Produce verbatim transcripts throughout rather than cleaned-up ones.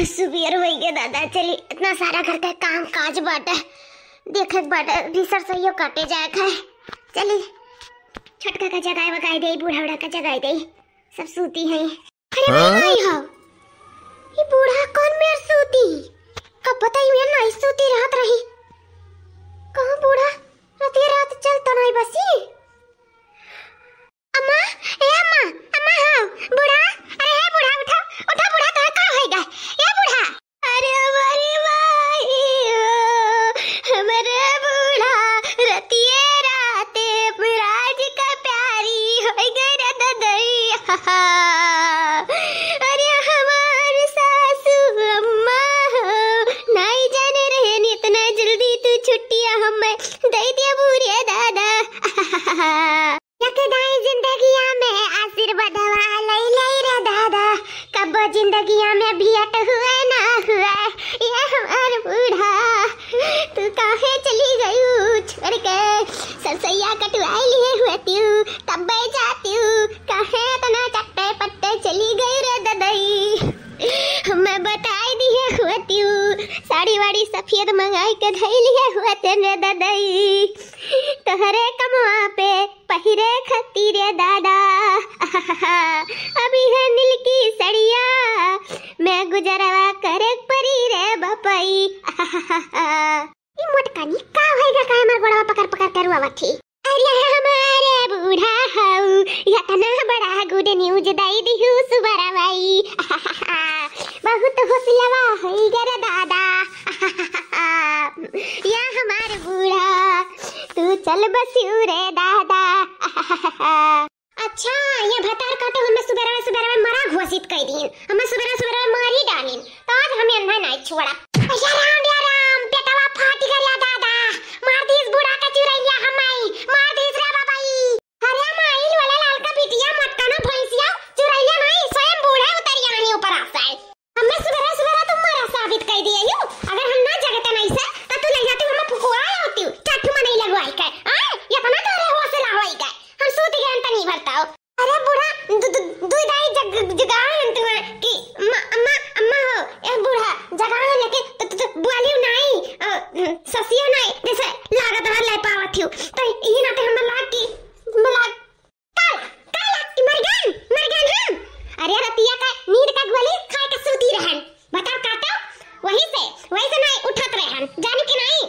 सुबेर होइ गए दादा, चली इतना सारा घर का काम काज बाटे, देखे के बाटे, अभी सरसोइयो काटे जाए के है। चली छोटका का जगाए वगाए दे, बूढ़ा उड़ा का जगाए दे, सब सूती हैं। अरे हाँ? भाई हो, ये बूढ़ा कौन मेर सूती? कब पता ही मेर नहीं सूती रहत रही। कहाँ बूढ़ा? रात ये रात चल तो नहीं बसी। अम्मा, ए अम्मा, अम्मा हो, बूढ़ा, अरे हे बूढ़ा, उठा, उठा बूढ़ा, तोहे का होइगा? ए बूढ़ा। अरे, अरे भाई हो, हमरे बूढ़ा, रतिये राते राज का प्यारी होइगा रे ददई। अरे हमार सासू अम्मा हो, नाई जाने रहन इतना जल्दी तू छुट्टिया हमें दे दिया बूढ़े दादा। यक दाई जिंदगिया में आशीर्वादवा लई लई रे दादा, कब्बो जिंदगिया में भेंट हुए ना हुए। ये हमार बूढ़ा, तू काहे चली गयू छोड़ के? सरसैया कटवाई लिए हुए त्यू, तब्बे जात्यू, काहे इतना चट्टे पट्टे चली गई रे ददई? हमें बताई दिए हुए त्यू, साड़ी वाड़ी सफेद मंगाई के धई लिए हुए थे रे ददई। तोहरे कमवा पे पहिरे खती रे दादा। अभी है नील की सड़िया, मैं गुजरवा करे परी रे बपई। ई मोटकनी का होइगा, काहे हमार गोड़वा पकड़ पकड़ के रुआवत थी? अरे हमारे बूढ़ा हऊ, इतना बड़ा good news दई दिहू सुबरवाई। बहुत हौसलवा होइगा रे दादा। या हमार बूढ़ा, तू चल बसियू रे दादा। अच्छा, ये भतार काटो हमें सुबेरवे सुबेरवे मरा घोषित कई दीन, हमें सुबेरे सुबेरवे मारी डालिन, तो आज हमें अन्हा नहीं छोड़ा। या राम, या राम, पेटवा फाटी गया दादा, मार दीस बूढ़ा का चुरैया हमाई, मार दीस रे बाबाई। अरे माई, लोला लाल का बिटिया, मोटकनो भैंसिया, चुरैया नहीं, स्वयं बूढ़े उतरिया नहीं ऊपर आसे। हमें सुबेरा सुबेरा तुम मारा साबित कई दिए यू। अगर हम ना जगते नहीं से, तो तू ले जाती, हमें फुकवा होती, चाटू में नहीं लगवाई के। आए, ये अपना तोरे हौसला होई गए। हम सूत गए, तनी भरताओ। अरे बूढ़ा, दु-, दु-, दुई दाई जग-, जगावे हन तुम्हें कि अम्मा, अम्मा, अम्मा हो, ए बूढ़ा, जगावे हन लेकिन तो, तो, तो बुआलियो नहीं, अ, ससियो नहीं, जैसे लागत हमार लाई पावत हियो। तो यही नाते हम लाग की, हम लाग काला, काला, कि मर गन, मर गन हम। अरे रतिया का नींद का गोली खाए के सूती रहन। बताओ काटो, वही से, वही से नहीं उठत रहन, जानी कि नहीं?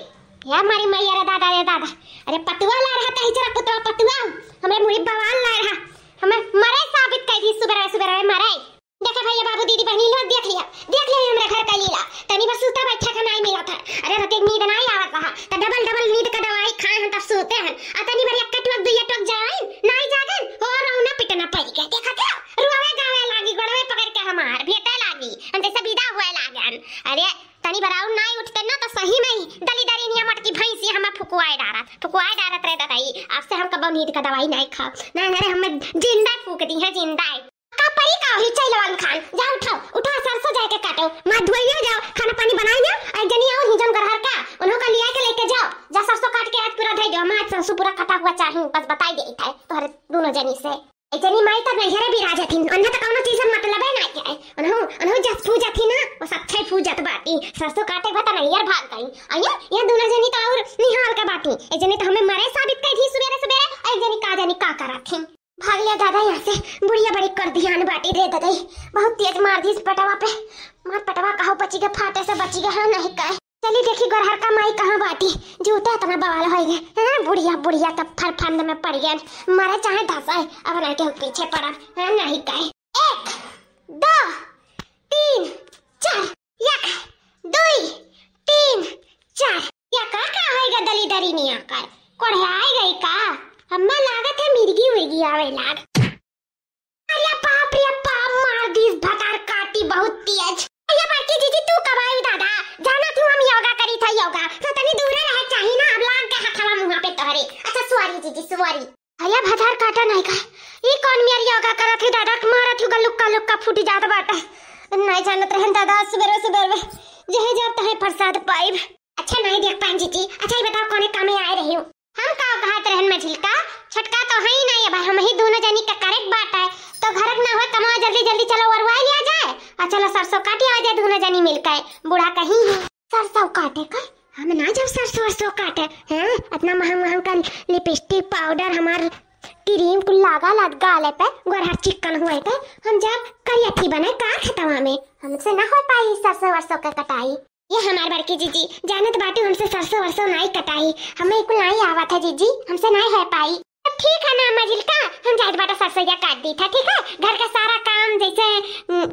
या मारी मैया रे दादा रे दादा। अरे पतुआ ला रहा तही जरा पुतवा पतुआ, हमरे मुड़ी बवाल ला रहा। हमें मरे साबित कर दी सुबह सुबह मरे। देखे भैया बाबू दीदी बहनी लोग देख लिया, देख लिया हमरे घर का लीला। तनी बस सूता बैठा का नहीं मिला था। अरे रात एक नींद नहीं आवत रहा, तो डबल डबल नींद का दवाई खाए हम तब सोते हैं। आ तनी बार एक टुक दुई टुक जाए, नहीं जागन, हो रौना पिटना पड़ गया। देखा क्या? रोवे गावे लागी, गोड़वे पकड़ के हमार भेटे लागी, हम जैसे विदा हुए लागन। अरे तनी बार और नहीं उठते ना तो सही में ही दली दरी निया मटकी भैंसी हमें फुकवाए डारत, फुकवाए डारत रहे दादाई। अब से हम कबो नींद का दवाई नहीं खाओ। नहीं, अरे हमें जिंदा फूक दी है, जिंदा। का परी का होई चैलवान खान, जा उठाओ, उठा सरसों जाए के काटो, माँ धुआइयो जाओ, खाना पानी बनाई जाओ, और जनी और ही जन गरहर का, उन्हों का लिया के लेके जाओ, जा सरसों काट के आज पूरा धई दो, माँ आज सरसों पूरा कटा हुआ चाहिए, बस बताई दे इधर तोहरे दोनों जनी से। ए जनी माई तब नैहरे बिराजत हिन, उन्हें तो कौनो चीज से मतलब है ना है, उन्हों, उन्हों जस फूजत ही ना, वो सच्चे फूजत बाटी, सरसों काटे बता नैहर भाग गई, अये, ये दोनों जनी तो और निहाल के बाटी, ए जनी तो हमें मरे साबित कर दी सुबेरे सुबेरे, ए जनी का जनी का करत हिन। भाग लिया दादा यहाँ से, बुढ़िया बड़ी कर दियान बाटी रे दादा, बहुत तेज मार दी इस पेटवा पे। मार पेटवा कहो बची के फाटे से बची के है नहीं कहे। चली देखी गोरहर का माई कहाँ बाटी, जूते इतना बवाल होई गए। हाँ, बुढ़िया, बुढ़िया तब फर फंद में पड़ गए, मरे चाहे धसाए, अब ना के पीछे पड़ा, हाँ, नहीं कहे। एक, दो, तीन, चार। एक, दुई, तीन, चार। या का का होइगा दली दरी निया कर? कोढ़े आए गई का? हम्मा लागत है मिर्गी उर्गी आवे लाग। अरे बाप रे बाप, मार दीस भतार काटी बहुत तेज। ये बड़की जीजी तू कब आई दादा? जाना तू हम योगा करी था योगा। तो तनी दूरे रहे चाही ना, अब लाग के हथवा मुँहा पे तोहरे। अच्छा sorry जीजी sorry। अरे भतार काटा नहीं का, ई कौन मेर योगा करत है दादा, मारत हूँ लुक्का लुक्का फूटी जात बाटे। नहीं जानत रहन दादा, सुबेरे सुबेरे जहे जात है प्रसाद पाइब। अच्छा नहीं देख पाइन जीजी, अच्छा ये बताओ कौने कामे आए रही हूँ? हम का कहत रहन मझिलका, छोटका तो है ही नहीं, अब हम ही दोनों जनी का करेक बात है, तो घरक ना होए कमवा, जल्दी जल्दी चलो वरुआइ लिया जाए, अउर चलो सरसों काटि आवा जाए दुनो जनी मिलके। बूढ़ा कहीं है। सरसों काटे का? हम ना जाब सरसों वरसों काटे, हैं? इतना महंग महंग का लिपस्टिक, पाउडर, हमार क्रीम कुल लागा लात गाले पे, गोरहर चिक्कन हुए के, हम जाब करिया थी बने का खेतवा में? हमसे ना होइ पाई सरसों वरसों के कटाई। ये हमार बड़की जीजी, जानत बाटू हमसे सरसों वरसों नाई कटाई, हमें कुल नाई आवत है जीजी, हमसे नाई होइ पाई। तब ठीक है ना मझिलका, हम जाइत बाटे सरसोइया काट दी था, ठीक है? घर का सारा काम जैसे, उम,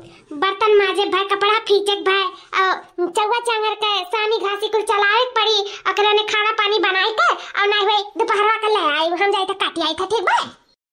बर्तन माजे भाई, कपड़ा फींचे भाई, अउर चौवा चांगर के सानी घासी कुल चलावे के पड़ी, अकरे ने खाना पानी बनाए के, अउर नाई होई दोपहरवा के ले आई, हम जाइत काटी आई था, ठीक बा?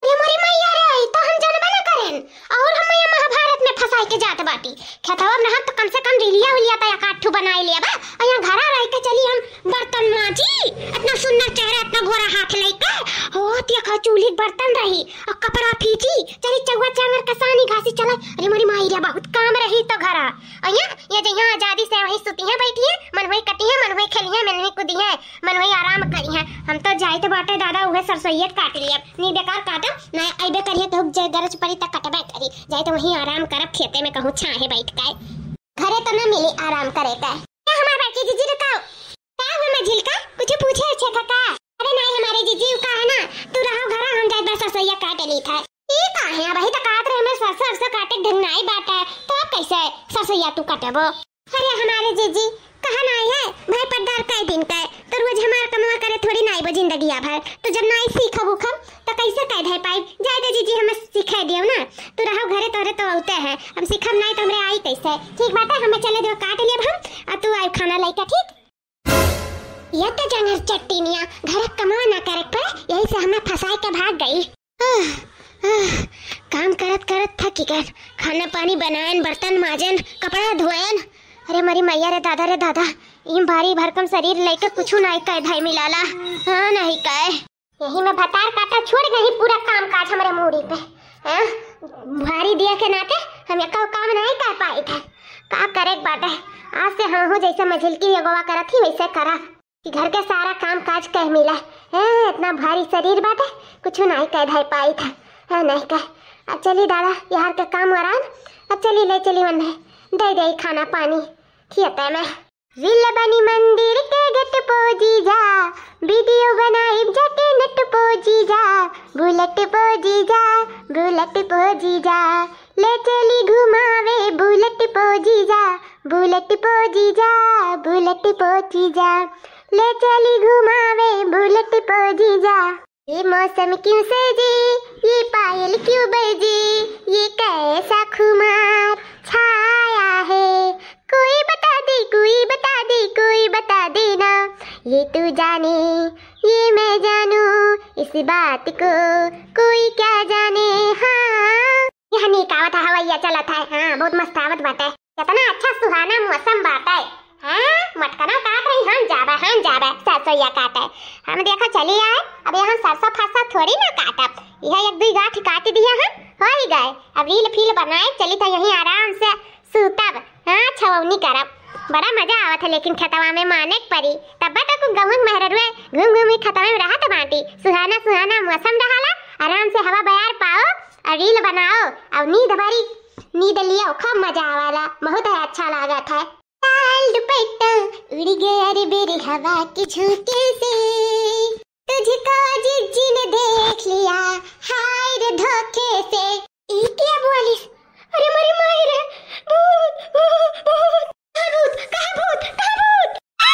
ये मोरी मैया रे, ई तो हम जनबे ना करेन। अउर हम ये महाभारत में फंसाई के जात बाटी। खेतवा में रहब तो कम से कम रिलिया उलिया तो एक आध ठो बनाई लेबा। अउर यहाँ घरा रह के चली हम बर्तन माजी। इतना सुंदर चेहरा, इतना गोरा हाथ लेके। हो, देखा चूल्ही के बर्तन रही। अउर कपड़ा फीची। चली चौवा चांगर कसानी घासी चला। अरे मोरी माई रे, बहुत काम रही तो घरा। अउर यहाँ, ये जहाँ आजादी से वहीं सुती हैं, बैठी हैं, मन हुई कटी हैं, मन हुई खेली हैं, मन हुई कूदी हैं। मन वही आराम करी है। हम तो जाइत बाटे दादा, उहे सरसोइये काट लियब। नी बेकार काटब, ना अइबे करिए, कहूँ जे गरज पड़ी त कटबे करी। जाइत वही आराम करब, खेते में कहूँ छाहे बैठ के। घरे तो ना मिली आराम करे का। क्या हमार बड़की जीजी रुकाओ? का हुआ मझिलका? कुछ पूछे उछे था का? अरे नहीं हमारे जीजी, उ का है ना, तू रहो घरा, हम जाइत बा सरसोइया काट ली था। ई का है, अबही तो कहत रहे, हमें सरसों, सरसों काटे के ढंग नाई बाटे, तो अब कैसे सरसोइया तू कटबो? अरे हमारे जीजी, कहा नाई है, भाई पद्दार कई दिन का है, तो रोज हमार कमवा करे थोड़ी नाई बो जिंदगिया भर। तो जब नाई सीखब उखब, तो कैसे कह धै पाई? जाए दे जीजी, हमें सिखाई दियो ना, तू रहो घरे, तोरे तो औते है, हम सीखब नाई तो हमरे आई कैसे? ठीक बात है, हमें चले दो, काट लियब हम, आ तू आई खाना लइके, ठीक? या तो जांगर चट्टीनिया, घर कमवा ना करे के पड़े, यही से हमें फंसाए के भाग गई। आह, आह, काम करत करत थकी गन, खाना पानी बनाएन, बर्तन माजेन, कपड़ा धोएन। अरे मरी मैया रे दादा रे दादा, ई भारी भरकम शरीर लइके कुछु नाई कह धाई मिलाला। हाँ, नहीं कहे। यही में भतार काटा छोड़ गई, पूरा काम काज हमरे मूड़ी पे। हैं? भारी दिया के नाते हम एको काम नहीं कर पाई थे। का करे के बाटे? आज से हाँ हूँ जैसे मझिलकी एगोवा करत ही वैसे करा। कि घर के सारा काम काज कह मिला। हैं, इतना भारी शरीर बाटे, कुछु नहीं कह धाई पाई था। हैं, नहीं कह। अब चली दादा, यार के काम वरान। अब चली, ले चली वन्ने, दे दे खाना पानी खियते में। रील बनी मंदिर के गट पो जीजा, वीडियो बनाइब जाके नट पो जीजा, बुलेट पो जीजा, बुलेट पो जीजा, ले चली घुमावे बुलेट पो जीजा, बुलेट पो जीजा, बुलेट पो जीजा, ले चली घुमावे बुलेट पो जीजा। ये मौसम क्यों सजी, ये पायल क्यों बजी, ये कैसा खुमार छाया है? कोई बता दे, कोई बता दे, कोई बता दे ना। ये तू जाने, ये मैं जानू, इस बात को कोई क्या जाने। हाँ। यह नीक आवत है, हवैया चलत है। हाँ, बहुत मस्त आवत बाटे। कितना अच्छा सुहाना मौसम बाटे। हाँ, मटकना काट रही, हम जाबे, हम जाबे सरसोइया काटे। हम देखो चली आए, अब यहाँ सरसों फरसों थोड़ी ना काटब। यह एक दुई गांठ काट दिया हम, हो ही गए। अब रील फील बनाए, चली तो यहीं आराम से सूतब। हाँ, छवौनी करब। बड़ा मजा आवत है लेकिन खेतवा में माने के परी। तब तक गहुम मेहररुए घूम घूम ही खेतवा में रहत बाटी। सुहाना सुहाना मौसम रहला, आराम से हवा बयार पाओ और रील बनाओ और नींद भरी नींद लियो, खूब मजा आवाला, बहुत है अच्छा लागत है। लाल दुपट्टा उड़ गया रे बेरे हवा के झोंके से, तुझको जिज्जी ने देख लिया, हाय रे धोखे से। ई क्या बोलिस? अरे मरी माई रे, भूत, भूत, भूत। कहाँ भूत? कहाँ भूत? कहाँ भूत? आ!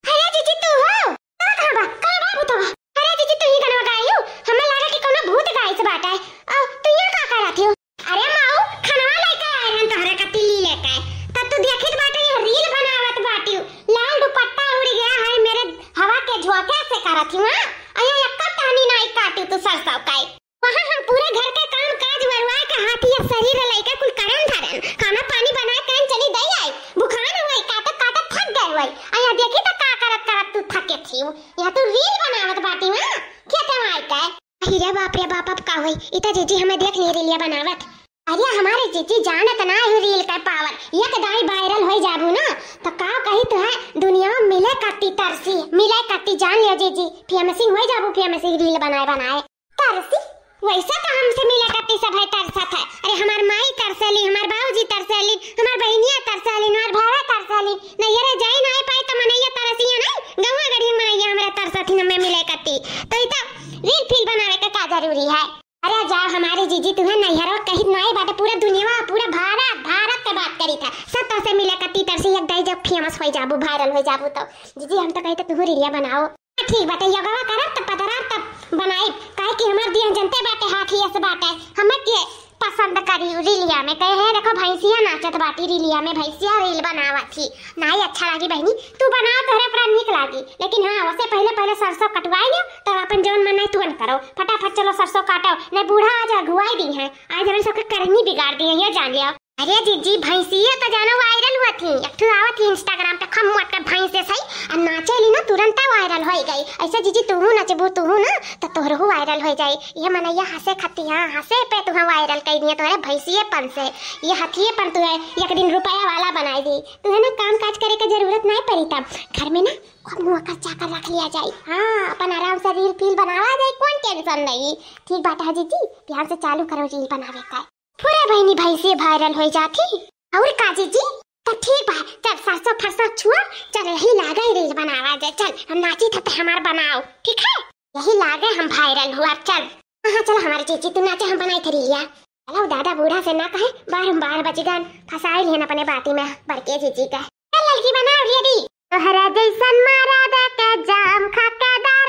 अरे जीजी तू हो? कहाँ, कहाँ बा? कहाँ बा भूतवा? अरे जीजी तू ही गनवा गायू? हमें लगा कि कोनो भूत गाइस बाटे। आ, तू यहाँ का करत हो? अरे माऊ, खनवा लेके आए रहन तोहरे का तिल्ली लेके। तब तू देखित बाटे ये रील बनावत बाटियो। लाल दुपट्टा उड़ गया है मेरे हवा के झोंके से करत हूँ, हाँ? अयो एक्का टहनी नाई काटू तू सरसों काई। वहाँ हम पूरे घर के काम काज वरुआए के हाथी या शरीर लेके कुल करन धरन। खाना पानी बनाए करन चली दई आई। भुखान हुए, काटत काटत थक गए हुए। अयो देखी तो का करत करत तू थके थी। यहाँ तू रील बनावत बाटी, हाँ? खेते में आए के। अरे बाप रे बाप, अब का होई? ई त जीजी हमें देख ली रीलिया बनावत। अरे हमारे जीजी जानत ना है रील का पावर। एक दाई वायरल होई जाबू ना, तो का कही तू है, दुनिया में मिले कत्ती तरसी, मिले कत्ती जान लियो जीजी, फेमसिंग होई जाबू, फेमसिंग रील बनाए बनाए। तरसी? वैसे तो हमसे मिले कत्ती सभे तरसत है। अरे हमार माई तरसेली, हमार बाबूजी तरसेली, हमार बहिनिया तरसेली, हमार भावा तरसेली। नैहरे जाई ना पाई तो मनैया तरसिया नहीं, गौवा गढ़िया मनैया हमरा तरसत ही न में मिले कत्ती। तो इता reel फील बनावे के का जरूरी है? अरे जा हमारी जीजी, तुहे नैहरो कहित नाई बाटे, पूरा दुनिया, पूरा भारत, भारत के बात करी था। सब तोसे मिले कत्ती तरसी, एक दाई जब famous होई जाबू, viral होई जाबू तो। जीजी हम तो कही तो तुहू रीलिया बनाओ। ठीक बाटे, योगवा करब तब पतराब तब बनाई, काहे कि हमार दिया जनते बाटे, हाथ ही ऐसे बाटे। हमें के पसंद करी रीलिया में, कहे है देखो भैंसिया नाचत बाटी रीलिया में, भैंसिया reel बनावत ही। नाई अच्छा लागी बहिनी, तू बनाओ तोहरे पूरा नीक लागी, लेकिन हाँ ओसे पहले पहले सरसों कटवाई लियो, तब अपन जौन मन है तुरंत करो, फटाफट चलो सरसों काटो, नहीं बूढ़ा आज अगुवाई दी है, आज हमन सबके करनी बिगाड़ दी है, ये जान लियो। अरे जीजी भैंसिया तो जानो viral हुआ थी, एक ठो आवत थी Instagram पे खम मोट के भैंस से सही, आ नाचेली ना तुरंत viral होई गई। ऐसे जीजी तूहू नचबू तूहू ना तो तोहरहू viral होई जाई। ये मनैया हंसे खत्ती हाँ हंसे पे तुहा viral कई दिए तोहरे भैंसिए पन से, ये हथिये पन तुहे एक दिन रुपया वाला बनाई दी। तुहे ना काम काज करे के जरूरत नहीं पड़ी तब घर में ना खूब नौकर चाकर रख लिया जाई। हाँ अपन आराम से reel फील बनावा जाई, कौन tension नहीं। ठीक बात है जीजी, ध्यान से चालू करो reel बनावे का। पूरा बहिनी भैंसे viral होई जाती। और का जीजी? तो ठीक बा, चल सरसों फरसों छुआ, चल यही लागे reel बनावा जाए, चल हम नाची था तो हमार बनाओ, ठीक है? यही लागे हम viral हुआ, चल। हाँ हाँ, चल हमारी जीजी तू नाचे, हम बनाई थे रीलिया। चलो दादा बूढ़ा से ना कहे, बारम्बार बचिगन फंसाई लिहन अपने बाती में बड़के जीजी का। चल लड़की बनाओ ready। तोहरा जैसन मारा दे के जाम खा के दारू